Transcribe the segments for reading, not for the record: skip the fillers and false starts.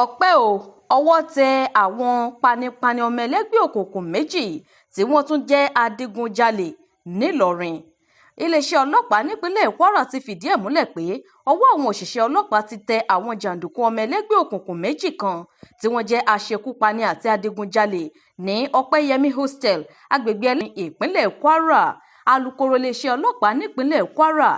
Ọpẹ́ ò, ọwọ́ tẹ àwọn panipani ọmọ ẹlẹ́gbẹ́ òkùnkùn méjì tí wọ́n tún jẹ́ adigunjalè ńìlọrin. Iléeṣẹ́ ọlọ́pàá nípínlẹ̀ Kwara ti fìdí ẹ̀ múlẹ̀ pé ọwọ́ àwọn òṣìṣẹ́ ọlọ́pàá ti tẹ àwọn jàǹdùkú ọmọ ẹlẹ́gbẹ́ òkùnkùn méjì kan tí wọ́n jẹ́ aṣekúpani àti adigunjalè ní Ọpẹ́yẹmí Hostel, agbègbè Ẹlẹ́yìn, ìpínlẹ̀ Kwara. Alūkkóró iléeṣẹ́ ọlọ́pàá nípínlẹ̀ Kwara,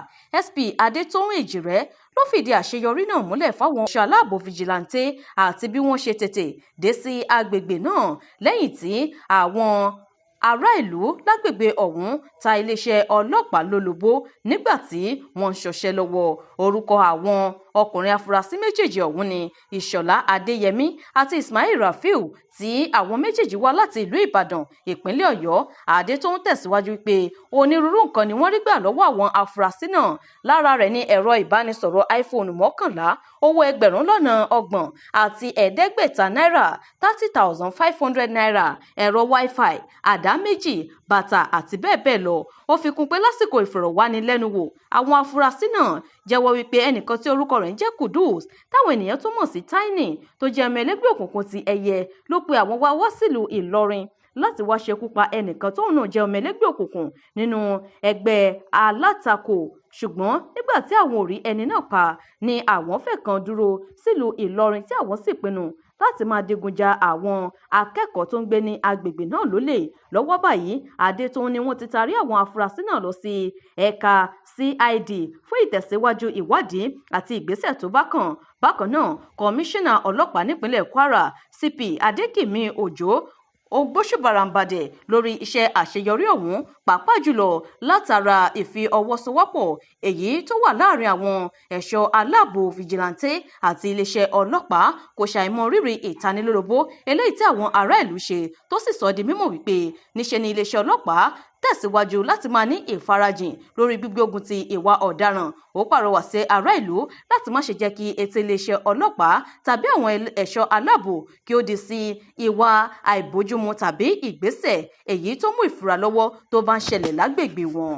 SP Adétòun Èjìrẹ́, ló fìdí àṣeyọrí náà múlẹ̀ fáwọn ẹ̀ṣọ́ aláàbò fìjìláńtẹ́ àti bí wọ́n ṣe tètè dé sí agbègbè náà lẹ́yìn tí àwọn ará ìlú lágbègbè ọ̀hún ta iléeṣẹ́ ọlọ́pàá lólobó nígbà tí wọ́n ń ṣọṣẹ́ lọ́wọ́. Orúkọ àwọn ọkùnrin afurasí méjèèjì ọ̀hún ni Ìṣọ̀lá Adéyẹmí àti Ismail Rafiu, tí àwọn méjèèjì wá láti ìlú Ìbàdàn, ìpínlẹ̀ Ọ̀yọ́. Adétòun tẹ̀síwájú pé onírúurú nǹkan ni wọ́n rí gbà lọ́wọ́ àwọn afurasí náà. Lára rẹ̀ ní ẹ̀rọ ìbánisọ̀rọ̀ iPhone 11, owó 30,500 náírà, ₦30,500, ẹ̀rọ Wi-Fi, àdá méjì, bàtà àti bẹ́ẹ̀ bẹ́ẹ̀ lọ. Ó fi kún pé lásìkò ìfọ̀rọ̀wánilẹ́nuwò, àwọn afurasí náà jẹ́wọ́ wípé ẹnìkan tí orúkọ rẹ̀ ń jẹ́ Qudus, táwọn ènìyàn tún mọ̀ sí Tiny, tó jẹ́ ọmọ ẹlẹ́gbẹ́ òkùnkùn ti Ẹyẹ, ló pe àwọn wá wá sílùú Ìlọrin láti wáá ṣekú pa ẹnìkan tóun náà jẹ́ ọmọ ẹlẹ́gbẹ́ òkùnkùn nínú ẹgbẹ́ alátakò, ṣùgbọ́n nígbà tí àwọn ò rí ẹni náà pa ni àwọn fẹ́ kan dúró sílùú Ìlọrin, tí àwọn sì pinnu láti máa digun ja àwọn akẹ́kọ̀ọ́ tó ń gbé ní agbègbè náà lólè. Lọ́wọ́ báyìí, Adétòun ni wọ́n ti taari àwọn afurasí náà lọ sí ẹ̀ka CID fún ìtẹ̀síwájú ìwádìí àti ìgbésẹ̀ tó bá kàn. Bákan náà, kọmíṣánná ọlọ́pàá nípínlẹ̀ Kwara, CP Adékìmí Òjó, ó gbóṣùbàràbàǹdẹ̀ lórí iṣẹ́ àṣeyọrí ọ̀hún, pàápàá jùlọ látara ìfi ọwọ́ sowọ́pọ̀ èyí tó wà láàrin àwọn ẹ̀ṣọ́ aláàbò fìjìláńtẹ́ àti iléeṣẹ́ ọlọ́pàá. Kò ṣàìmọ̀ rírì ìtanilólobó eléyìí tí àwọn ará ìlú ṣe, tó sì sọ di mímọ̀ wípé níṣe ni iléeṣẹ́ ọlọ́pàá tẹ̀síwájú láti máa ní ìfarajìn lórí gbígbógun ti ìwà ọ̀daràn. Ó pàrọwà sí ará ìlú láti má ṣe jẹ́ kí etí iléeṣẹ́ ọlọ́pàá tàbí àwọn ẹ̀ṣọ́ aláàbò kí ó di sí ìwà àìbójúmu tàbí ìgbésẹ̀ èyí tó mú ìfura lọ́wọ́ tó bá ń ṣẹlẹ̀ lágbègbè wọn.